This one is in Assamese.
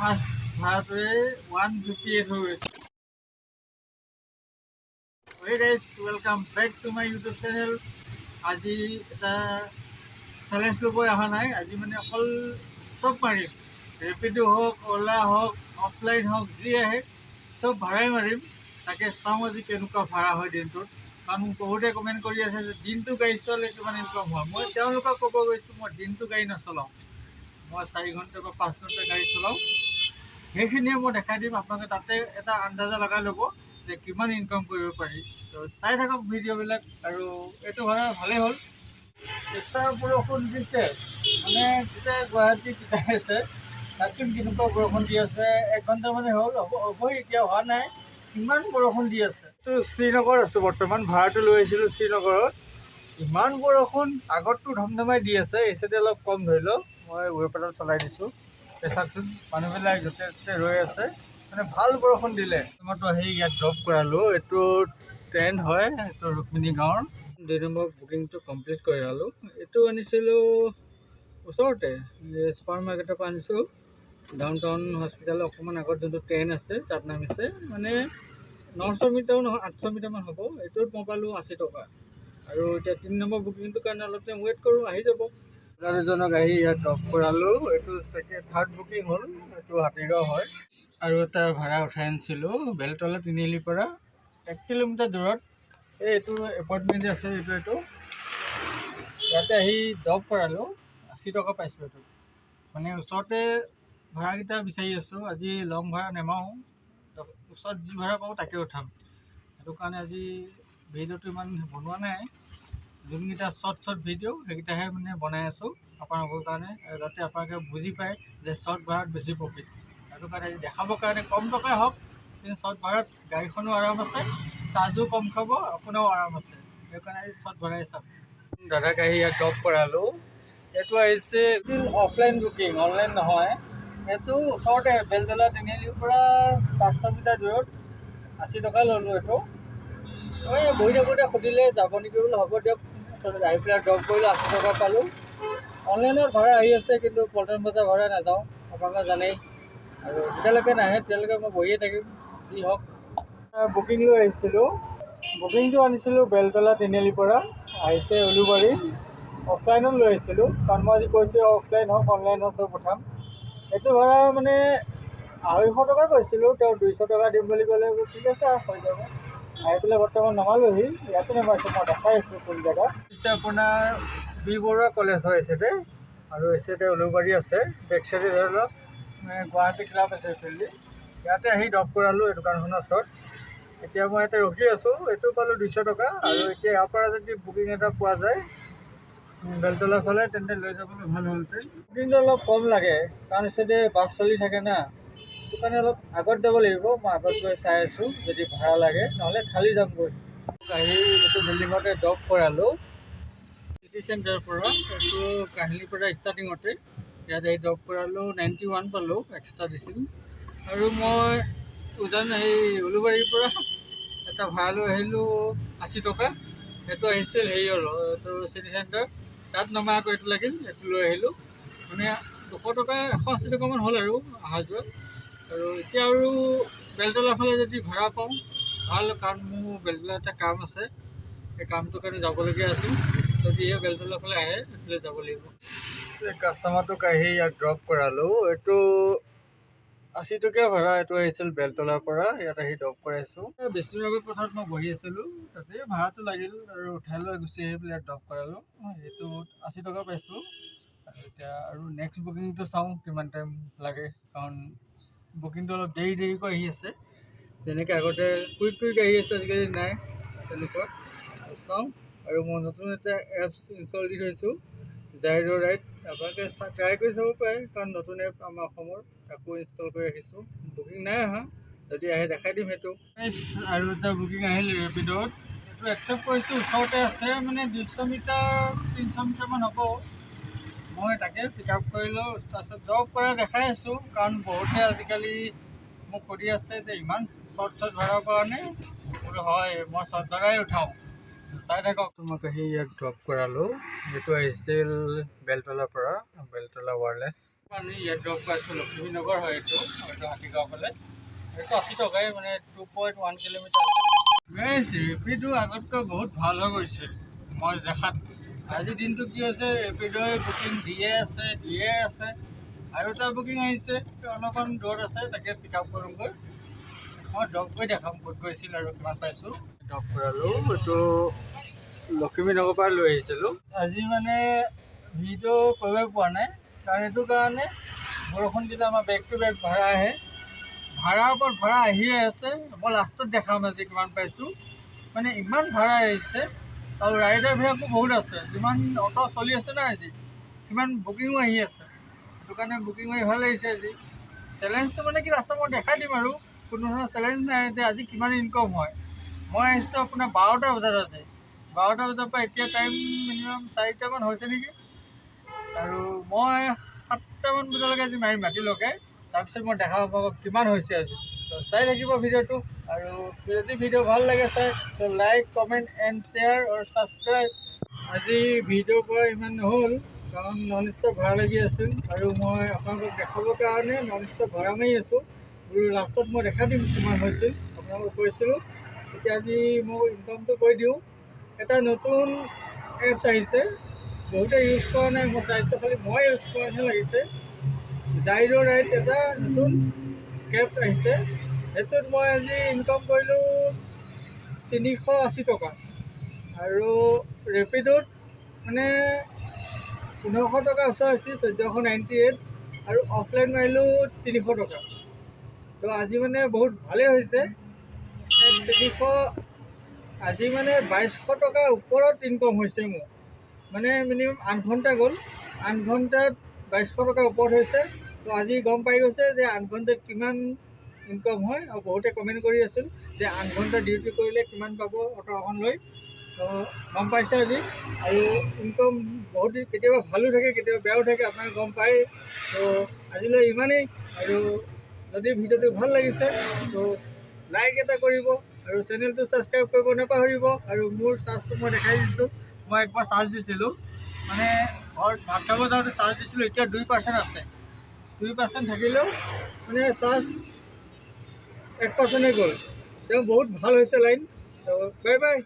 ফাৰ্ষ্ট ভাড়াটোৱে 158 হৈ গৈছে। Hey guys, welcome back to my YouTube channel. আজি এটা চেলেঞ্জ ল'ব অহা নাই। আজি মানে অকল চব মাৰিম, ৰেপিডো হওক, অ'লা হওক, অফলাইন হওক, যি আহে চব ভাড়াই মাৰিম। তাকে চাওঁ আজি কেনেকুৱা ভাড়া হয় দিনটোত। কাৰণ মোক বহুতে কমেণ্ট কৰি আছে যে দিনটো গাড়ী চলালে কিমান ইনকাম হয়। মই তেওঁলোকক ক'ব গৈছোঁ, মই দিনটো গাড়ী নচলাওঁ, মই 4 ঘণ্টা বা 5 ঘণ্টা গাড়ী চলাওঁ। সেইখিনিয়ে মই দেখাই দিম আপোনালোকে, তাতে এটা আন্দাজা লগাই ল'ব যে কিমান ইনকাম কৰিব পাৰি। তো চাই থাকক ভিডিঅ'বিলাক। আৰু এইটো ভাড়া ভালেই হ'ল। কেঁচা বৰষুণ দিছে, মানে যেতিয়া গুৱাহাটী তিতাই আছে। চাওকচোন কেনেকুৱা বৰষুণ দি আছে। এক ঘণ্টা মানে হ'ল, হ'ব হ'বই, এতিয়া হোৱা নাই, ইমান বৰষুণ দি আছে। তো শ্ৰীনগৰ আছোঁ বৰ্তমান, ভাড়াটো লৈ আহিছিলোঁ শ্ৰীনগৰত। ইমান বৰষুণ, আগততো ধমধমাই দি আছে, এই চাইডে অলপ কম। ধৰি লওক মই ৱেপাৰত চলাই দিছোঁ। এই চাওকচোন, মানুহবিলাক য'তে ত'তে ৰৈ আছে, মানে ভাল বৰষুণ দিলে। মইতো আহি ইয়াত ড্ৰপ কৰালোঁ। এইটো ট্ৰেইন হয়, এইটো ৰুক্মিণী গাঁৱৰ। 2 নম্বৰ বুকিংটো কমপ্লিট কৰালোঁ। এইটো আনিছিলোঁ ওচৰতে ছুপাৰ মাৰ্কেটৰ পৰা আনিছোঁ। ডাউন টাউন হস্পিটেলৰ অকণমান আগত যোনটো ট্ৰেইন আছে, তাত নামিছে। মানে 900 মিটাৰো নহয়, 800 মিটাৰমান হ'ব। এইটোত মই পালোঁ 80 টকা। আৰু এতিয়া 3 নম্বৰ বুকিংটোৰ কাৰণে অলপ টাইম ৱেইট কৰোঁ, আহি যাব। দাদা দুজনক আহি ইয়াত ড্ৰপ কৰালোঁ। এইটো ছেকেণ্ড থাৰ্ড বুকিং হ'ল, এইটো হাতীগাঁও হয়। আৰু এটা ভাড়া উঠাই আনিছিলোঁ বেলতলা তিনিআলিৰ পৰা 1 কিলোমিটাৰ দূৰত। এই এইটো এপইণ্টমেণ্ট আছে, এইটো ইয়াতে আহি ড্ৰপ কৰালোঁ। 80 টকা পাইছোঁ এইটো। মানে ওচৰতে ভাড়াকেইটা বিচাৰি আছোঁ। আজি লং ভাড়া নেমাৰোঁ, ওচৰত যি ভাড়া পাওঁ তাকে উঠাম। সেইটো কাৰণে আজি ভিডিঅ'টো ইমান বনোৱা নাই। যোনকেইটা শ্বৰ্ট শ্বৰ্ট ভিডিঅ' সেইকেইটাহে মানে বনাই আছোঁ আপোনালোকৰ কাৰণে, যাতে আপোনালোকে বুজি পায় যে শ্বৰ্ট ভাড়াত বেছি প্ৰফিট। সেইটো কাৰণে আজি দেখাবৰ কাৰণে, কম টকাই হওক, কিন্তু শ্বৰ্ট ভাড়াত গাড়ীখনো আৰাম আছে, চাৰ্জো কম খাব, আপোনাৰো আৰাম আছে। সেইকাৰণে আজি শ্বৰ্ট ভাড়াই চাম। দাদাক আহি ইয়াত ড্ৰপ কৰালোঁ। এইটো আহিছে অফলাইন বুকিং, অনলাইন নহয়। এইটো ওচৰতে বেলতলা তিনিআলিৰ পৰা 500 মিটাৰ দূৰত। 80 টকা ল'লোঁ এইটো। এই বহি থাকোঁতে সুধিলে যাব নেকি বোলো, হ'ব দিয়ক। তাৰপিছত আহি পেলাই ড্ৰপ কৰিলোঁ, 80 টকা পালোঁ। অনলাইনত ভাড়া আহি আছে, কিন্তু পল্টন বজাৰ ভাড়া নাযাওঁ, আপোনালোকে জানেই। আৰু যেতিয়ালৈকে নাহে তেতিয়ালৈকে মই বহিয়ে থাকিম, যি হওক। বুকিং লৈ আহিছিলোঁ। বুকিংটো আনিছিলোঁ বেলতলা তিনিআলিৰ পৰা, আহিছে উলুবাৰী। অফলাইনত লৈ আহিছিলোঁ, কাৰণ মই আজি কৈছোঁ অফলাইন হওক, অনলাইন হওক, চব পঠাম। এইটো ভাড়া মানে 250 টকা কৈছিলোঁ, তেওঁ 200 টকা দিম বুলি ক'লে। ঠিক আছে, হৈ যাব। আহি পেলাই বৰ্তমান নমালোহি, ইয়াতে নমাইছোঁ। মই দেখাই আছোঁ কোন জেগা। পিছে আপোনাৰ বি বৰুৱা কলেজ হয় এইচাইডে, আৰু এইচাইডে উলুবাৰী আছে। বেক চাইডে ধৰি লওক মানে গুৱাহাটী ক্লাব আছে এইফালেদি। ইয়াতে আহি ড্ৰপ কৰালোঁ এই দোকানখনৰ ওচৰত। এতিয়া মই ইয়াতে ৰখি আছোঁ। এইটো পালোঁ 200 টকা। আৰু এতিয়া ইয়াৰ পৰা যদি বুকিং এটা পোৱা যায় বেলতলাৰ ফালে, তেন্তে লৈ যাবলৈ ভাল হ'লহেঁতেন। বুকিংটো অলপ কম লাগে, কাৰণ এইচাইডে বাছ চলি থাকে না, সেইটো কাৰণে অলপ আগত যাব লাগিব। মই আগত গৈ চাই আছোঁ যদি ভাড়া লাগে, নহ'লে খালী যামগৈ। আহি এইটো বিল্ডিঙতে ড্ৰপ কৰালোঁ, চিটি চেণ্টাৰৰ পৰা, এইটো কাহিলীৰ পৰা ষ্টাৰ্টিঙতে। ইয়াত আহি ড্ৰপ কৰালোঁ, 91 পালোঁ, এক্সট্ৰা দিছিল। আৰু মই উজান এই উলুবাৰীৰ পৰা এটা ভাড়া লৈ আহিলোঁ 80 টকা। সেইটো আহিছিল হেৰিয়ৰ, এইটো চিটি চেণ্টাৰ, তাত নমাই আকৌ এইটো লাগিল, এইটো লৈ আহিলোঁ। মানে 200 টকা, 180 টকামান হ'ল আৰু অহা যোৱা। আৰু এতিয়া আৰু বেলতলাৰ ফালে যদি ভাড়া পাওঁ ভাল, কাৰণ মোৰ বেলতলা এটা কাম আছে, সেই কামটোৰ কাৰণে যাবলগীয়া আছিল। যদিহে বেলতলাৰ ফালে আহে, সেইফালে যাব লাগিব। কাষ্টমাৰটোক আহি ইয়াত ড্ৰপ কৰালোঁ। এইটো 80 টকীয়া ভাড়া। এইটো আহিছিল বেলতলাৰ পৰা, ইয়াত আহি ড্ৰপ কৰাইছোঁ। বিষ্ণুনগৰ পথত মই বহি আছিলোঁ, তাতে ভাড়াটো লাগিল আৰু উঠাই লৈ গুচি আহি পেলাই ইয়াত ড্ৰপ কৰালোঁ। এইটোত 80 টকা পাইছোঁ। আৰু এতিয়া আৰু নেক্সট বুকিংটো চাওঁ কিমান টাইম লাগে, কাৰণ বুকিংটো অলপ দেৰি দেৰিকৈ আহি আছে। যেনেকৈ আগতে কুইক কুইক আহি আছে, আজিকালি নাই তেনেকুৱা। আৰু চাওঁ। আৰু মই নতুন এটা এপছ ইনষ্টল দি থৈছোঁ, জাইৰ' ৰাইড। আপোনালোকে ট্ৰাই কৰি চাব পাৰে, কাৰণ নতুন এপ আমাৰ অসমৰ, তাকো ইনষ্টল কৰি ৰাখিছোঁ। বুকিং নাই অহা, যদি আহে দেখাই দিম সেইটো। আৰু এটা বুকিং আহিল ৰেপিড'ত, এইটো একচেপ্ট কৰিছোঁ। ওচৰতে আছে, মানে 200 মিটাৰ 300 মিটাৰমান হ'ব। মই তাকে পিক আপ কৰিলোঁ, তাৰপিছত ড্ৰপ কৰা দেখাই আছোঁ, কাৰণ বহুতে আজিকালি মোক সুধি আছে যে ইমান শ্বৰ্ট শ্বৰ্ট ভাড়াৰ কাৰণে। বোলো হয়, মই শ্বৰ্ট ভাড়াই উঠাওঁ। চাই থাকক। তোমাক আহি ইয়াত ড্ৰপ কৰালোঁ। এইটো আহিছিল বেলতলাৰ পৰা, বেলতলা ৱায়াৰলেছ। আমি ইয়াত ড্ৰপ পাইছোঁ, লক্ষ্মী নগৰ হয় এইটো। এইটো হাতীগাঁও ফালে। এইটো 80 টকাই, মানে 2.1 কিলোমিটাৰ। গাইছ, ৰেপিডো আগতকৈ বহুত ভাল হৈ গৈছে মই দেখাত। আজিৰ দিনটো কি হৈছে, ৰেপিড'ই বুকিং দিয়ে আছে, দিয়ে আছে। আৰু এটা বুকিং আহিছে, অলপমান দূৰত আছে, তাকে পিক আপ কৰোঁগৈ। মই ড্ৰপ কৰি দেখাম ক'ত গৈছিল আৰু কিমান পাইছোঁ। ড্ৰপ কৰালোঁ, এইটো লখিমী নগৰৰ পৰা লৈ আহিছিলোঁ। আজি মানে ভিডিঅ' কৰিব পৰা নাই, কাৰণ এইটো কাৰণে বৰষুণ দিলে আমাৰ বেক টু বেক ভাড়া আহে, ভাড়াৰ ওপৰত ভাড়া আহিয়ে আছে। মই লাষ্টত দেখাম আজি কিমান পাইছোঁ। মানে ইমান ভাড়া আহিছে আৰু ৰাইডাৰবিলাকো বহুত আছে। যিমান অ'টো চলি আছে না আজি, সিমান বুকিঙো আহি আছে। সেইটো কাৰণে বুকিং আহি ভাল লাগিছে। আজি চেলেঞ্জটো মানে কি, লাষ্টত মই দেখাই দিম আৰু কোনো ধৰণৰ চেলেঞ্জ নাই যে আজি কিমান ইনকম হয়। মই আহিছোঁ আপোনাৰ 12টা বজাত। আজি 12টা বজাৰ পৰা এতিয়া টাইম মিনিমাম 4টামান হৈছে নেকি। আৰু মই 7টামান বজালৈকে আজি মাৰিম ৰাতিলৈকে। তাৰপিছত মই দেখাব পাব কিমান হৈছে আজি। তো চাই থাকিব ভিডিঅ'টো আৰু যদি ভিডিঅ' ভাল লাগে চাই, তো লাইক, কমেণ্ট এণ্ড শ্বেয়াৰ আৰু ছাবস্ক্ৰাইব। আজি ভিডিঅ' কৰা ইমান নহ'ল, কাৰণ নন ষ্টপ ভাড়া লাগি আছিল আৰু মই আপোনালোকক দেখাবৰ কাৰণে নন ষ্টপ ভাড়া মাৰি আছোঁ। বোলো লাষ্টত মই দেখাই দিম কিমান হৈছিল, আপোনালোকক কৈছিলোঁ। এতিয়া আজি মই ইনকামটো কৈ দিওঁ। এটা নতুন এপছ আহিছে, বহুতে ইউজ কৰা নাই, মই চাইছোঁ, খালি মই ইউজ কৰা নিচিনা লাগিছে। জাইৰ' ৰাইড এটা নতুন কেব আহিছে। সেইটোত মই আজি ইনকাম কৰিলোঁ 380 টকা আৰু ৰেপিড'ত মানে 1500 টকা ওচৰ আছিল, 1498, আৰু অফলাইন মাৰিলোঁ 300 টকা। তো আজি মানে বহুত ভালেই হৈছে। 300, আজি মানে 2200 টকা ওপৰত ইনকম হৈছে মোৰ। মানে মিনিমাম 8 ঘণ্টা গ'ল, 8 ঘণ্টাত 2200 টকা ওপৰত হৈছে। তো আজি গম পাই গৈছে যে 8 ঘণ্টাত কিমান ইনকম হয়। আৰু বহুতে কমেণ্ট কৰি আছিল যে 8 ঘণ্টা ডিউটি কৰিলে কিমান পাব অ'টো এখন লৈ। তো গম পাইছে আজি। আৰু ইনকম বহুত কেতিয়াবা ভালো থাকে, কেতিয়াবা বেয়াও থাকে, আপোনালোকে গম পায়। তো আজিলৈ ইমানেই। আৰু যদি ভিডিঅ'টো ভাল লাগিছে, তো লাইক এটা কৰিব আৰু চেনেলটো ছাবস্ক্ৰাইব কৰিব নাপাহৰিব। আৰু মোৰ চাৰ্জটো মই দেখাই দিছোঁ। মই একবাৰ চাৰ্জ দিছিলোঁ, মানে ঘৰত ভাত খাব যাওঁতে চাৰ্জ দিছিলোঁ, এতিয়া 2% আছে। 2% থাকিলেও মানে চাৰ্জ 1%ে গ'ল। তেওঁ বহুত ভাল হৈছে লাইন। তো বাই বাই।